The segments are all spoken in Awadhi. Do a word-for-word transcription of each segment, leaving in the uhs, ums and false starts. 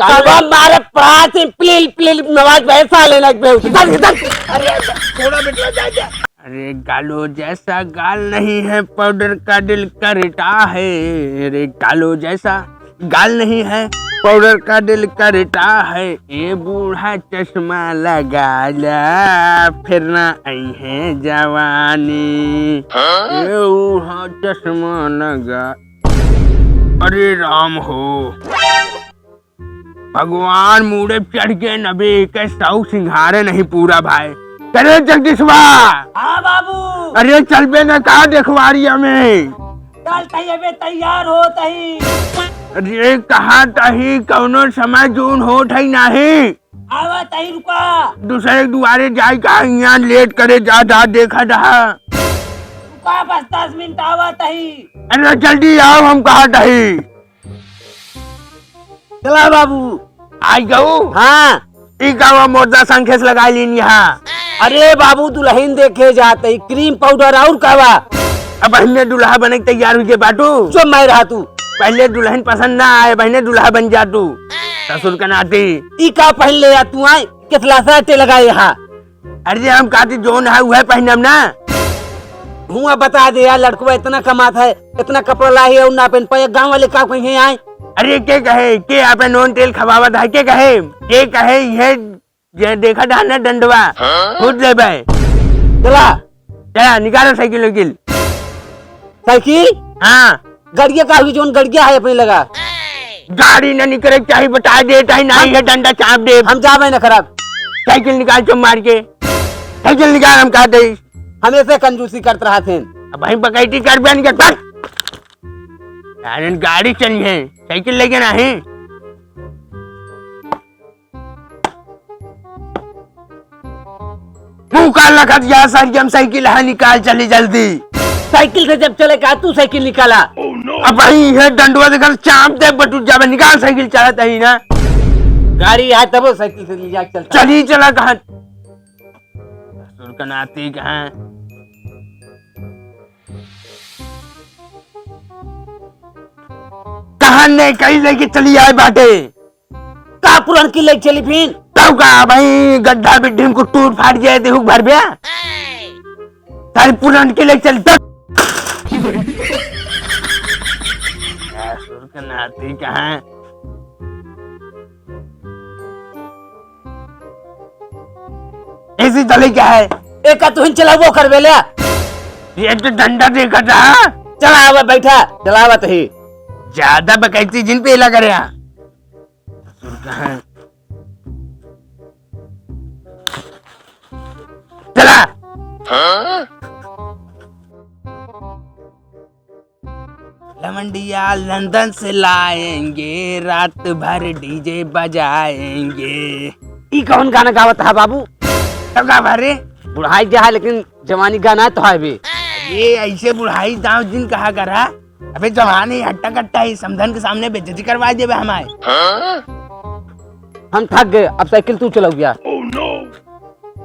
अब हम मारे पड़ा से प्लील प्लील नवाज भाई साले लग गए। चल, चल। अरे, थोड़ा बेटवा जा, जा। अरे गालो जैसा गाल नहीं है, पाउडर का दिल करता है। अरे गालो जैसा गाल नहीं है, पाउडर का दिल करता है। ए बूढ़ा चश्मा लगा ला, फिर ना आई है जवानी। हाँ? ए बूढ़ा चश्मा लगा। अरे राम हो, भगवान मूड़े चढ़ के नबे के सौ सिंघारे नहीं पूरा भाई। अरे जगदीशवा। हाँ बाबू। अरे चलबे न का देखवारिया में? चल तही अबे तैयार हो तही। अरे कहा तही कौनो समय जून होत है नाही। आवा तही रुका। दूसरे के दुआरे जाए का यहाँ लेट करे जा, जा देखा रहा। रुका बस दस मिनट आवा तही। अरे जल्दी आओ हम कहा तही। चला बाबू। आई गऊ? हाँ। ई का हुआ मोर्दा संखेस लगा लीन यहाँ? अरे बाबू दुल्हन देखे जात ही, क्रीम पाउडर और का बा? अब बहिने दुल्हा बने के तैयार हुई के बाटू। चुप मैं रहा तू। पहले दुल्हन पसंद ना आए, बहिने दुल्हा बन जा तू। ससुर का नाती। ई का पहन ले या तू आए? कितला सा अटे लगाए यहाँ। अरे हम कहते जोन है वह पहनब ना। हुआ बता दे यार, लड़कवा इतना कमात है, इतना कपड़ा ला है और ना पहन पाए, गाँव वाले का कहीं आए? अरे के कहे, के आपे नून तेल खवावत है, के कहे, के कहे ये, ये देखा डाल ना डंडवा, हाँ? कूद ले बे। चला। चला, निकालो साइकिल वाइकिल। साइकिल? हाँ। गड़िया का हुई, जोन गड़िया है अपने लगा। गाड़ी न निकले, चाहे बता दे, चाहे नहीं है, डंडा चाप दे। हम जाबे न करब। साइकिल निकाल चो मार के। साइकिल निकाल, हम कहा दे। हमेशा कंजूसी करत रहा थे। अब भाई बकैती कर बन के कर। यार, गाड़ी चली है, साइकिल लेके ना है। मुंह का लगत या सर, हम साइकिल है, निकाल चली जल्दी। साइकिल से जब चले का तू साइकिल निकाला। अब भाई है डंडवा देखकर चाप दे बटू जावे, निकाल साइकिल चलत ही ना। गाड़ी है तब साइकिल से ले जा चलता। चली चला कहाँ? ससुर का नाती कहाँ? कहाँ ने कहीं लेके चली आए बाटे? का पुरनकी लेके चली फिन? तब का भाई गड्ढा बिड्ढी में कुछ टूट फाट जाए, देखो घर पे। तारी पुरनकी लेके चली तब। ससुर का नाती कहाँ? ऐसी चले क्या है? एक का तुहिन चलाबो करबे ले। ये तो डंडा देखा था। चला आवा बैठा, चलावत ही। ज्यादा बकैती जिन पे लगा रहा। ससुर कहाँ? चला। लवंडिया लंदन से लाएंगे, रात भर डीजे बजाएंगे। ई कौन गाना गावत है बाबू? तब का भरे? बुढ़ाई जा है लेकिन जवानी गाना तो है भी। ये ऐसे बुढ़ाई दाव जिन कहा करा। अबे जवान ही हट्टा कट्टा ही, समधन के सामने बेइज्जती करवा देबे हमारे। हम थक गए, अब साइकिल तू चलाओ यार।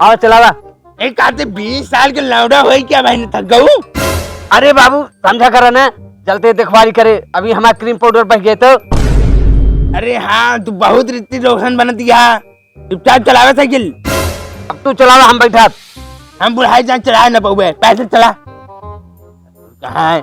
आओ चलावा। एक आते बीस साल के लौड़ा होई क्या भाई ने थक गऊ? अरे बाबू समझा करा ना, चलते देखवारी करे, अभी हमारा क्रीम पाउडर बह गए तो। अरे हाँ, तू बहुत रितिक रोशन बनत गया। चुपचाप चलावे साइकिल। अब तू चलावा, हम बैठा। हम बुढ़ाई जान चला न पउबे, पैदल चला। कहाँ है?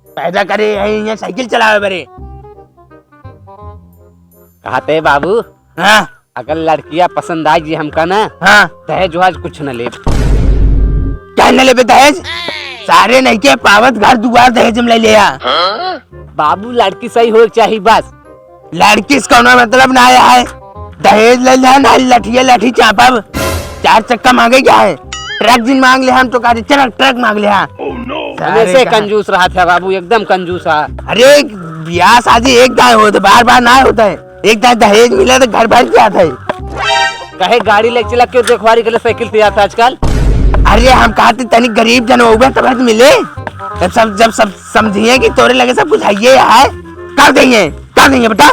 पैदा करे यही यहाँ साइकिल चलावे बरे। कहते बाबू, हाँ। अगर लड़किया पसंद आ गई हमका ना, हाँ। दहेज वहेज कुछ न लेब। क्या न लेबे दहेज? सारे नहीं के पावत घर दुआर दहेज में ले लिया। बाबू लड़की सही हो चाहिए बस। लड़की से कौनो मतलब ना आया है। दहेज ले लिया ना, लठिया लठी चापब। चार चक्का मांगे क्या है? ट्रक जिन मांग ले हम तो कहते चल ट्रक मांग ले हाँ। सारे हमेशा कहाँ? कंजूस रहा था बाबू, एकदम कंजूस रहा। अरे बियाह शादी एक दाए होता, बार बार ना होता है। एक दाए दहेज मिला तो घर भर के आता है। कहे गाड़ी लेके चला, क्यों देखवारी के लिए साइकिल से आता आजकल? अरे हम कहते तनी गरीब जन होबे तब तो मिले। तब सब जब सब समझिए कि तोरे लगे सब कुछ है ये है, कर देंगे, कर देंगे बेटा।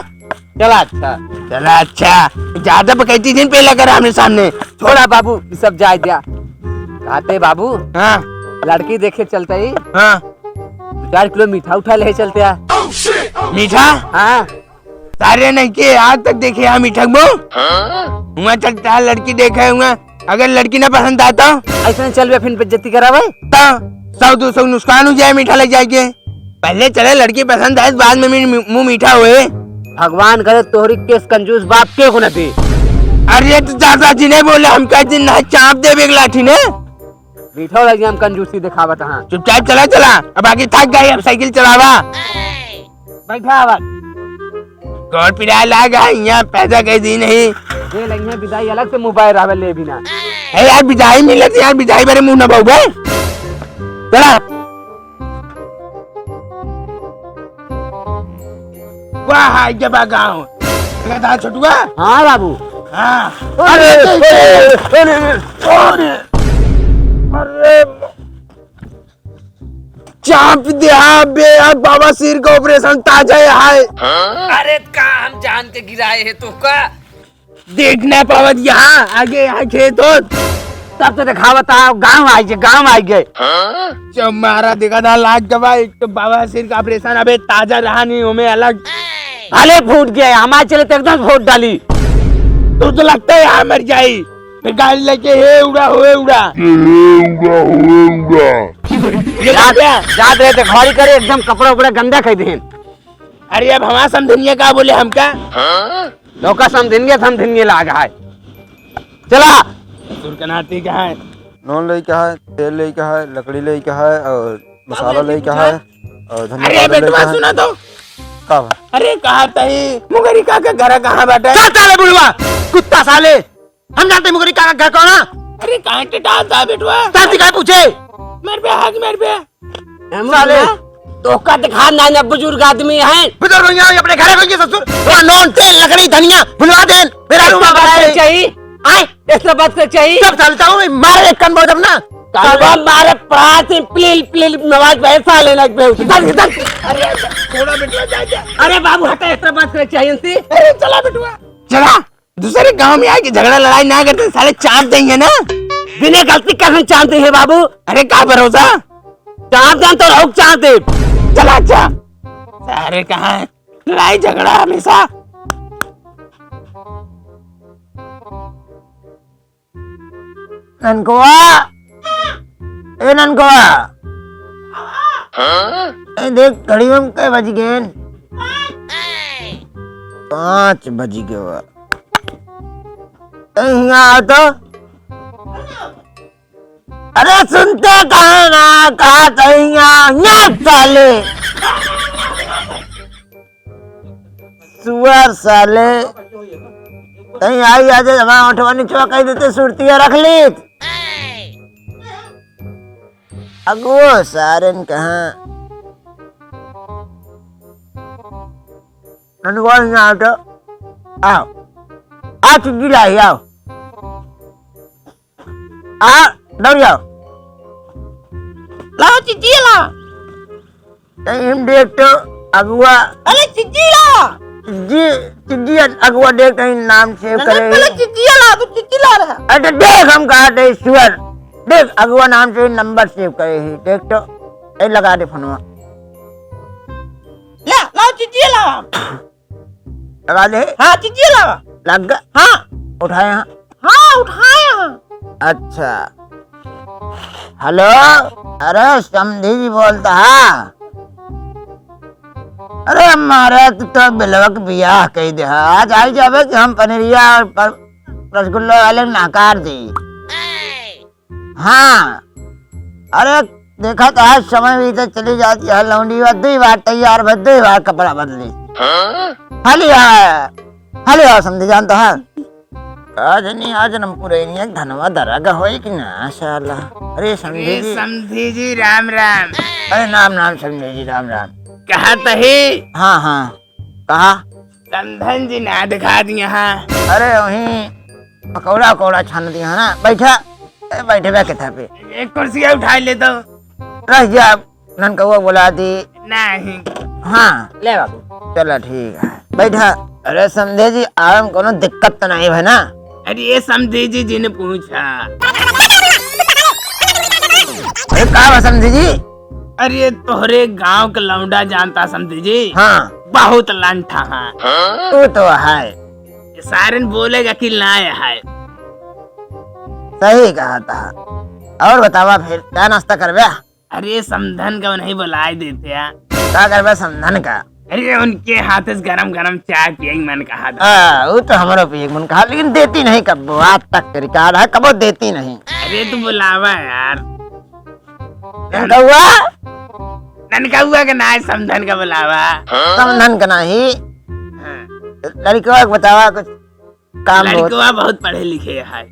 चला अच्छा। चला अच्छा, ज्यादा बकैती जिन पे लगा रहा हमरे सामने। छोड़ा बाबू, ये सब जाए दिया। कहते बाबू, हाँ। लड़की देखे चलते ही हाँ। दो चार किलो मीठा उठा ले चलते हैं। मीठा? हाँ। तारे नहीं के आज तक देखे हम इठक मो। हुआ चलता है लड़की देखे हुआ, अगर लड़की ना पसंद आता ऐसे चल बे फिर बेइज्जती करावे। तो सौ दो सौ नुकसान हो जाए मीठा लग जाए के। पहले चले लड़की पसंद आए बाद में मी-, मुंह मीठा होए। भगवान करे तोहरी केस कंजूस बाप के को न दे। अरे तो चाचा जी ने बोले हम कह दिन ना चाप देबे एक लाठी ने। बैठो लगी हम कंजूसी दिखावत हाँ। चुपचाप चला चला, अब आगे थक गई, अब साइकिल चलावा। बैठा आवा। कौन पिराए लाग है यहाँ पैदा कह दी नहीं। ये लगी है विदाई अलग से मोबाइल रावल ले भी ना। ए यार विदाई मिलत यार, विदाई बरे मुंह ना बहु बे। चला। वाह, हाय जबा गाँव। देखा था छोटुआ? हाँ बाबू। हाँ। अरे, अरे, अरे, अरे, अरे, अरे, चाप दिया बे यार, बाबा सिर का ऑपरेशन ताजा है। अरे का हम जान के गिराए हैं तो का? देख ना पावत यहाँ आगे यहाँ खेत होत। तब तो दिखावत आ, गाँव आई गए, गाँव आई गए। जब मारा देखा था लाज गवा, एक तो बाबा सिर का ऑपरेशन अबे ताजा रहा नहीं, हमें अलग। भले फूट गया, हमारे चले तो एकदम फोड़ डाली। तू तो लगता है यहाँ मर जाई, फिर गाड़ी लेके हे उड़ा होए उड़ा। ये जात रहे थे खड़ी करे, एकदम कपड़ा उपड़ा गंदा कर दे। अरे अब हमारा समझनिया का बोले हमका? नौका समझेंगे, समझेंगे लाग है। चला। ससुर के नाती का है? नून लेके है, तेल लेके है, लकड़ी लेके है और मसाला लेके है और धनिया अरे पाउडर लेके बेटवा है। सुना तो। का बा? अरे कहा तही मुगरी का के घर कहाँ बाटे? का साले बुढ़वा, कुत्ता साले, हम जानते मुगरी का का घर कौन है? अरे कहाँ टिटाल था बेटवा? तब से काहे पूछे? मेरे पे हक मेरे पे। साले। तोका दिखा ना, ना बुजुर्ग आदमी है। बुजुर्ग होइया, अपने घरे होइया ससुर। थोड़ा नून, तेल, लकड़ी, धनिया, भुलवा दे। मेरा रूम बात करे चाहिए। आए, इतना बात करे चाहिए। जब चलता हूँ, मैं मारे एक कन बहुत अपना। कालवा मारे प्राण से प्लील, प्लील, नवाज भाई साले लग पे उठ। चल, चल। अरे, थोड़ा बिटवा जा, जा। अरे बाबू, हटा, इतना बात करे चाहिए इनसे। अरे, चला बिटवा। चला। दूसरे गांव में आके झगड़ा लड़ाई ना करते, साले चाप देंगे ना। बिना गलती का हम चाप देंगे बाबू। अरे का भरोसा? चाप दें तो रहू चाप दे। चला अच्छा। सारे कहाँ है? लड़ाई झगड़ा हमेशा। ननकवा, ए ननकवा, ए देख घड़ी में कै बज गए? पाँच बज गए। ए हियाँ आ तो। अरे सुनते कहाँ ना, कहा तो हियाँ, हियाँ साले। सुअर साले। कहीं आई आज हमारा ओठवा निचवा कह देते, सुरतिया रख लीत। अगो सारन कहाँ। ननवा हियाँ आ तो। आओ। आ चिज्जी लाई, आओ। आ, दौड़ जाओ। लाओ चिज्जी लाओ। टाइम देख तो अगुआ। अरे चिज्जी लाओ। चिज्जी, चिज्जी अगुआ देख कहीं नाम सेव करे ही। पहले चिज्जी लाओ, तू चिज्जी ला रहा। अरे देख हम कहा थे ईश्वर। देख अगुआ नाम से नंबर सेव करे ही। देख तो, ए लगा दे फोनवा। ला, लाओ चिज्जी लाओ। लगा दे। हाँ, चिज्जी लावा। लग गया? हाँ। उठाए हाँ। हाँ, उठाए हाँ। अच्छा। हेलो, अरे समधी जी बोलता हा? अरे हमारे तो, तो बिलवा के बियाह कही दे हा। आज आई जावे कि हम पनीरिया और पर-, रसगुल्ला वाले नकार दी। हाँ, अरे देखा तो आज समय बीते चली जाती है, लौंडी बा दुई बार तैयार भा दुई बार कपड़ा बदली। हाँ? हलिया, हलिया समधी जानता है। आज नहीं, आज नम पुरैनिया धनवा दरा का होई कि ना साला। अरे समधी ए जी। समधी जी राम राम। अरे नाम नाम समधी जी राम राम। कहा तही? हाँ हाँ, कहा। समधन जी ना दिखा दिया हाँ। अरे वहीं पकौड़ा उकौड़ा छान दिया ना। बैठा, ए, बैठे बे किथा पे। एक कुर्सी उठा ले तो। रह जा, ननकौआ बुला दी। नहीं। हाँ। ले बाबू। चला ठीक है, बैठा। अरे समधे जी, आवे में कोनो दिक्कत तो नहीं है ना? अरे ये समधी जी जी ने पूछा। अरे का बा समधी जी? अरे, तोहरे गांव के लौंडा जानता समधी जी। हाँ। बहुत लंठा है। वो तो है। सारन बोलेगा कि ना है। सही कहा था। और बतावा फिर, क्या नाश्ता करबे? अरे, समधन का नहीं बुलाए देते हैं। का करबे समधन का? अरे, उनके हाथ से गरम गरम चाय पिए मन कहा था। हाँ, वो तो हमरो पिए मन कहा, लेकिन देती नहीं कब्बो। आज तक के रिकॉर्ड है, कब्बो देती नहीं। अरे, तू बुलावा यार। ननकौआ? ननकौआ के ना है, समधन का बुलावा। समधन का नहीं। हाँ। लड़कवा के बतावा कुछ काम बहुत। लड़कवा बहुत पढ़े लिखे है।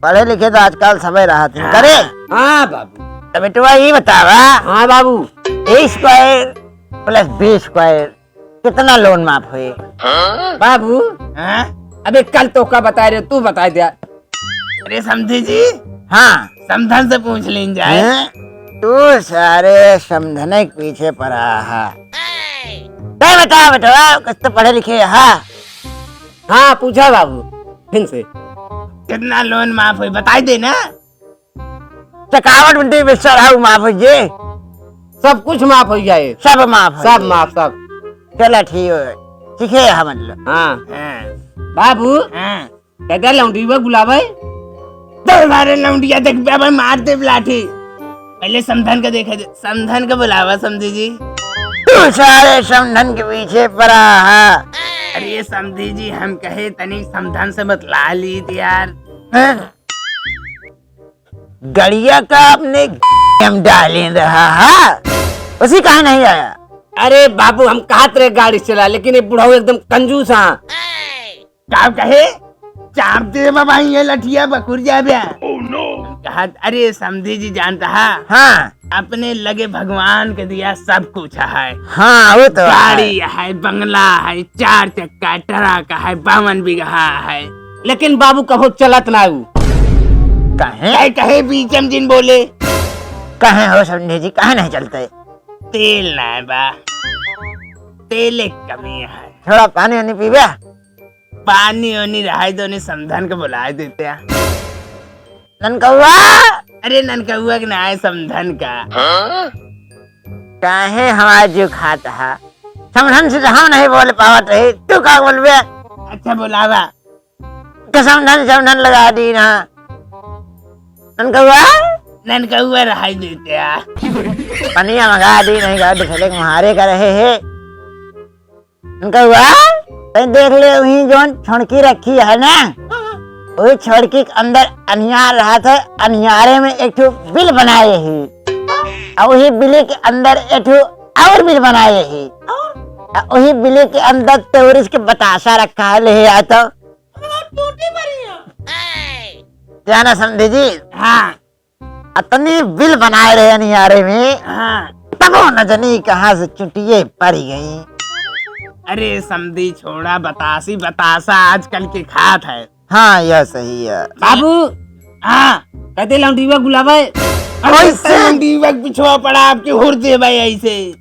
पढ़े लिखे तो आजकल सबे रहत हैं। हाँ। करे? हाँ बाबू। तो बेटवा ये बतावा। हाँ बाबू। A square plus B square कितना लोन माफ होए? बाबू, हाँ? अबे कल तो का बताए रहे, तू बताए दे। अरे समधी जी। हाँ। समधन से पूछ लीन जाए। हैं? तू सारे समधने के पीछे पड़ा है। नहीं बता बेटवा, कुछ तो पढ़े लिखे है। हाँ, पूछा बाबू, फिर से। कितना लोन माफ होई, बताई दे ना। चकावट में देवे सर, हाउ माफ हो जे। सब कुछ माफ हो जाए। सब माफ हो सब जाए। माफ, सब। चला ठीक हो, ठीक है, हाँ, मतलब। हाँ। हाँ। बाबू, हाँ। दादा लौंडिया बुलावे। दरबारे लौंडिया देख बे, भाई मार दे लाठी। पहले समधन का देखे दे, समधन का बुलावा समधी जी। तू सारे समधन के पीछे पड़ा है। अरे समधी जी, हम कहे तनी समधन से बतला ली थी यार। हैं? गड़िया का अपने हम डाले रहा है, उसी कहा नहीं आया। अरे बाबू, हम कहत रहे गाड़ी चला, लेकिन ये बुढ़ऊ एकदम कंजूस है। का कहे? चाप दे बाबा, ये लठिया बकुर जाबे। Oh no! हम कहत, अरे समधी जी जानता है? हाँ। अपने लगे भगवान के दिया सब कुछ है। हाँ, वो तो है। गाड़ी है, बंगला है, चार चक्का ट्रक है, बावन बीघा है। लेकिन बाबू कभो चलत ना ऊ। काहे? काहे, काहे बीच में जिन बोले? काहे हो समधी जी, काहे नहीं चलते? तेल ना है बा, तेल एक कमी है। थोड़ा पानी वानी पीबे? पानी वानी रहाई दो, नहीं समधन के बुलाए देते हैं। ननकौआ! अरे ननकौआ के ना है, समधन का। हाँ? काहे हमारा जीव खात है? समधन से तो हम नहीं बोल पावत रही, तू का बोलबे? अच्छा बोलावा। कसम धन समधन लगा दी ना। ननकौआ? ननकौआ रहाई देते आ। पनिया मंगा दी नहीं गा, दूसरे के मुहारे का रहे है। ननकौआ, तैं देख ले, वही जौन छोड़की रखी है ना, वही छोड़की के अंदर अनियार रहा था, अनियारे में एक ठो बिल बनाए ही। और वही बिल के अंदर एक ठो और बिल बनाए ही। और वही बिल के अंदर तेवरिस के बतासा रखा है, ले आ तो। टूटी पड़ी है। जाना समधी जी। हाँ। अतनी बिल बनाए रहे अनियारे में। हाँ। तबो न जनी कहाँ से चुटिये पड़ी गई। अरे समधी छोड़ा, बतासी बतासा आजकल के खात है। हाँ, यह सही है। बाबू। हाँ। कहते लौंडीवा बुलावे। अरे कैसे? लौंडीवा के पिछवा पड़ा आपके हुर दे भाई ऐसे।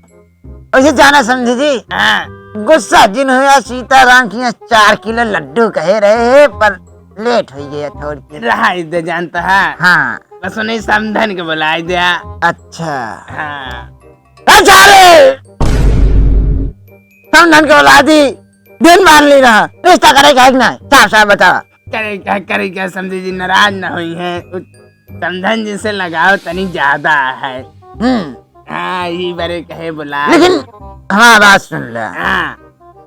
वैसे जाना समधी जी, हाँ। गुस्सा जिन हुआ सीताराम की यहाँ चार किलो लड्डू कहे रहे हैं, पर लेट हो गया थोड़ी सी। रहाई दे जानता है। हाँ। बस उन्हें समधन के बुलाए दिया। अच्छा। हाँ। ए सारे! समधन के बुला दी। दिन मान ली ना। रिश्ता करे का है कि ना? साफ साफ बतावा। करे क्या, करे क्या, समधी जी नाराज ना हुई हैं। उ-, समधन जी से लगाव तनी ज्यादा है। हम्म। हाँ, ई बरे कहे बुला। लेकिन हमार बात सुन ले। हाँ।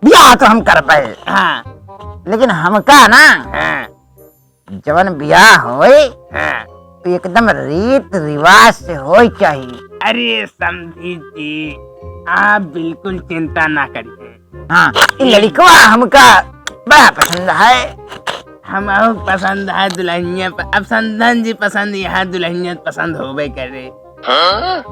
बियाह तो हम करबे। हाँ। लेकिन हमका ना, हाँ। जवन बियाह होए, हाँ। तो एकदम रीत रिवाज से होए चाहिए। अरे समधी जी, आप बिल्कुल चिंता ना करिए। हाँ, ई लड़कवा हमका बड़ा पसंद है। हमहू पसंद है दुल्हनिया प-, अब समधन जी पसंद, यहाँ दुल्हनिया पसंद होबे करे। हाँ?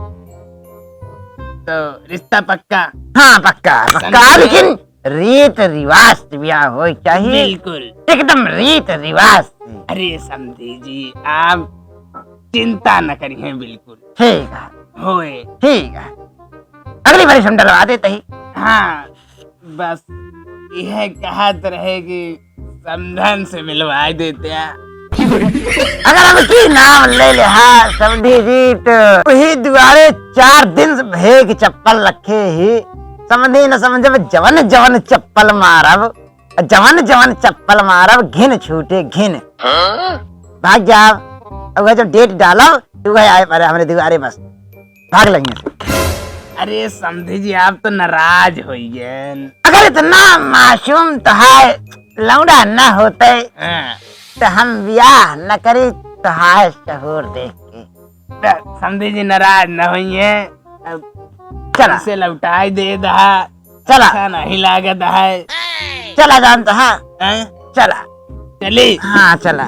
तो रिश्ता पक्का? हाँ, पक्का, पक्का, समझे? लेकिन रीत रिवाज से ब्याह होए चाहिए। बिल्कुल। एकदम रीत रिवाज से। अरे समधी जी, आप चिंता न करिए, बिल्कुल। ठीक है। होए। ठीक है। अगली बार हम डलवा देते ही। हाँ, बस यह कहत रहे कि समधन से मिलवाए देते हैं। अगर हमकी नाम ले लेहा समधी जी, तो वही दुआरे चार दिन से भेग चप्पल रखे ही। समधी न समझब, जवन जवन चप्पल मारब, जवन जवन चप्पल मारब, घिन छूटे घिन। हाँ? भाग जाब। अब वह जो डेट डालब, तो वह आए परे हमरे दुआरे बस। भाग लगिए। अरे समधी जी, आप तो नाराज होइगेन। अगर इतना मासूम तोहार लौंडा न होते, हाँ। तो हम ब्याह न करी तोहार सहूर देख के। तो समधी जी नाराज न होइए। अब चला। इसे लौटाई दे दहा। चला। अच्छा नहीं लागत है। चला जानत हा। हैं? चला। चली। हाँ, चला।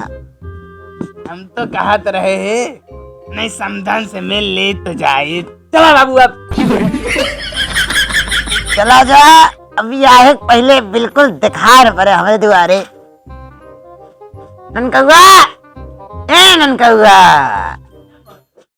हम तो कहत रहे हैं, नहीं समधन से मिल ले तो जाई। चला बाबू अब। चला जा, अभी आए पहिले बिल्कुल देखाए न परे हमरे दुआरे। ननकउआ, ए ननकउआ,